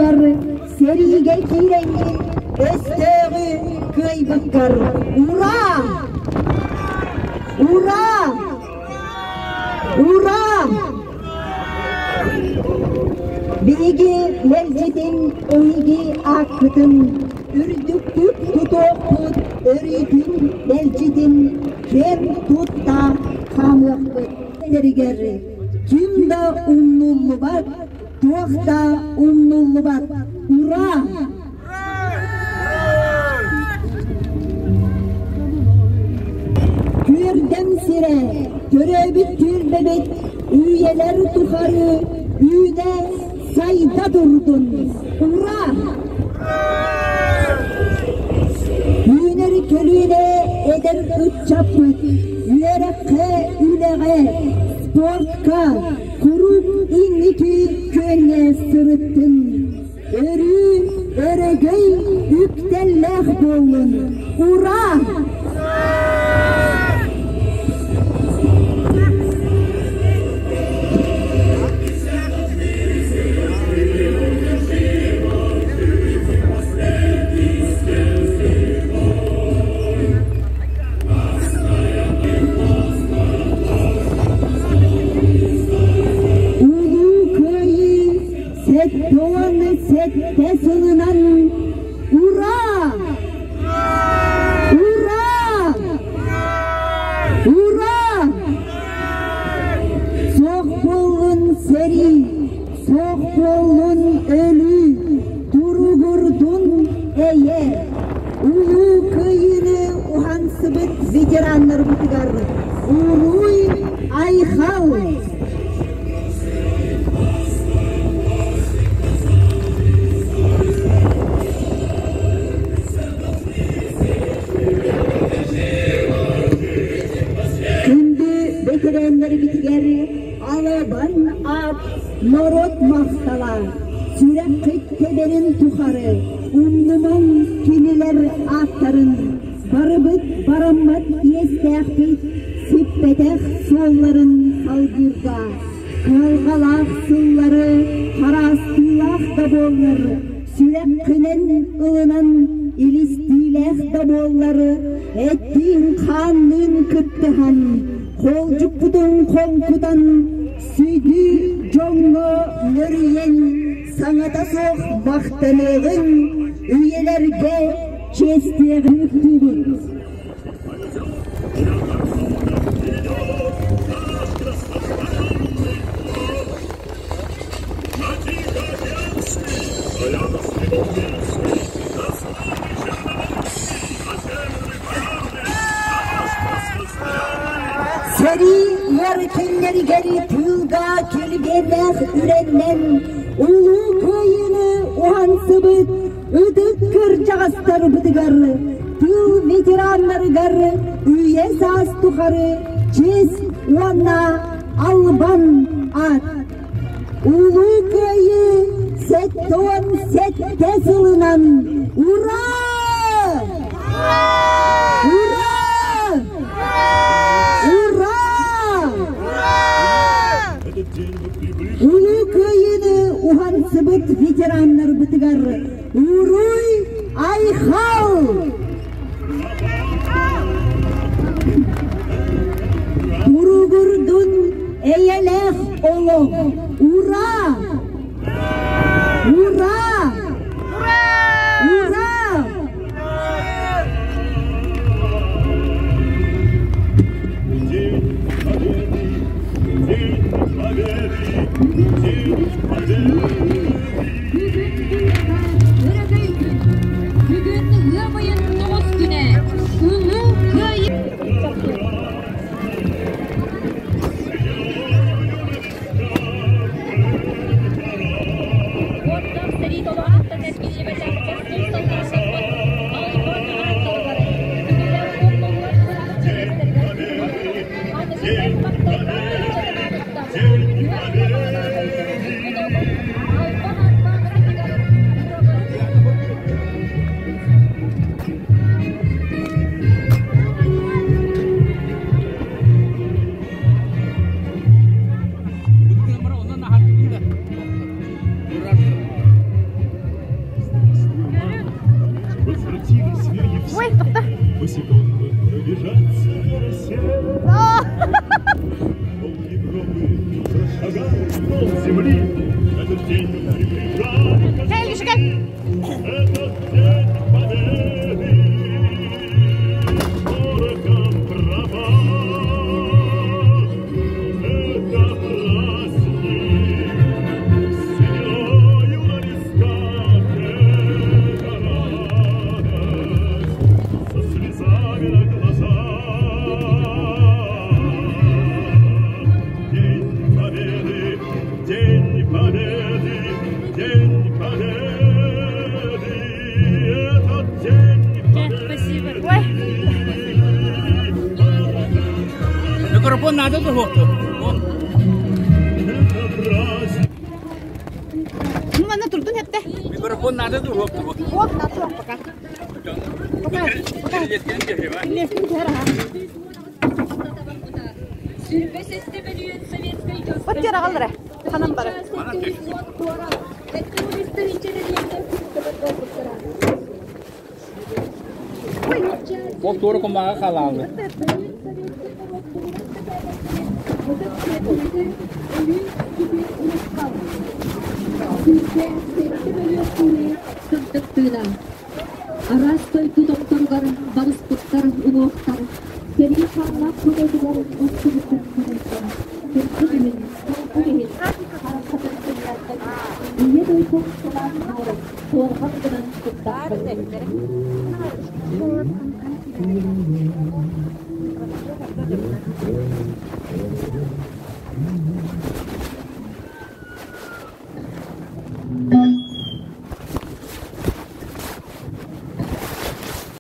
Сэриигэ киирэҥҥин өстөөҕү кыайбыккар ура! Ура! Ура! Биһиги мэлдьитин эһиги ааккытын үрдүктүк тутуохпут, өрүүтүн мэлдьитин киэн тутта хаамыахпыт. Эригэр ким да умнуллубат, туох да умнуллубат. Ура! Күөрдэм сирэ, төрөөбүт түөлбэбит үйэлэр тухары үүнэ сайда турдун! Ура! Үүнэр көлүөнэ эдэр ыччаппыт үөрэххэ, үлэҕэ, спортка куруук инники күөҥҥэ сырыттын! Өрүү өрөгөй үктэллээх буоллун! Ура! Улуу Кыайыы 77 сылынан ура! Ура! Ура! Суох буоллун сэрии, суох буоллун өлүү, туругурдун эйэ! Улуу Кыайыыны уһансыбыт ветераннарбытыгар уруй айхал! Күндү бэтэрээннэрбитигэр алабан аат норуот махтала, сүрэххит тэбэрин тухары умнумаҥ кинилэр ааттарын, барыбыт бараммат иэстээхпит, сиппэтэх суолларын салгыырга, кыһалҕалаах сыллары хараастыылаах да буоллар, сүрэххинэн ылынан илистиилээх да буоллар, эттиин-хаанныын кыттыһан, хоолдьукпутун хоҥкутан, сүдү дьоҥҥо нөрүйэн, саҥата суох махтаныаҕыҥ, үйэлэргэ чиэстиэҕин үктүүбүт. Сэрии ыар күннэригэр тыылга килбиэннээх үрэннэн Улуу Кыайыыны уһансыбыт ытык кырдьаҕастарбытыгар, тыыл ветераннарыгар үйэ саас тухары чиэс уонна албан аат. Улуу Кыайыы 77 сылынан ура! Ура! Ура! Улуу Кыайыыны уһансыбыт ветераннарбытыгар уруй айхал! Туругурдун эйэлээх олох! Ура! Ура! Ура! День Победы, День Победы, День Победы. Бүгүн өрөгөй күн. Бүгүн ыам ыйын тоҕус күнэ. Улуу Кыайыы Уоттаах сэрии День приближали костры, этот день победы порохом пропах. Это праздник с сединою на висках, это радость со слезами на глазах. День Победы, День Победы, День Победы, этот День Спасибо. Микрофон надо дуһуохту. Это праздник. Ну, манна турдун хепте. Микрофон надо дуһуохту. Вот, на пока. Пока. Пока. Лесин Вот тера аллара. Ханам бара. Ол туора кумаҕа халаалы. Араас дойду докторугар барыспыттар уҥуохтар, сэрии хааннаах хонуутугар охсубуттар хонуктар, сырдык иһин, холку иһин хараххытын сынньарбыт, Ийэ дойду сылаас буорун суорҕан гынан куттаахпыт.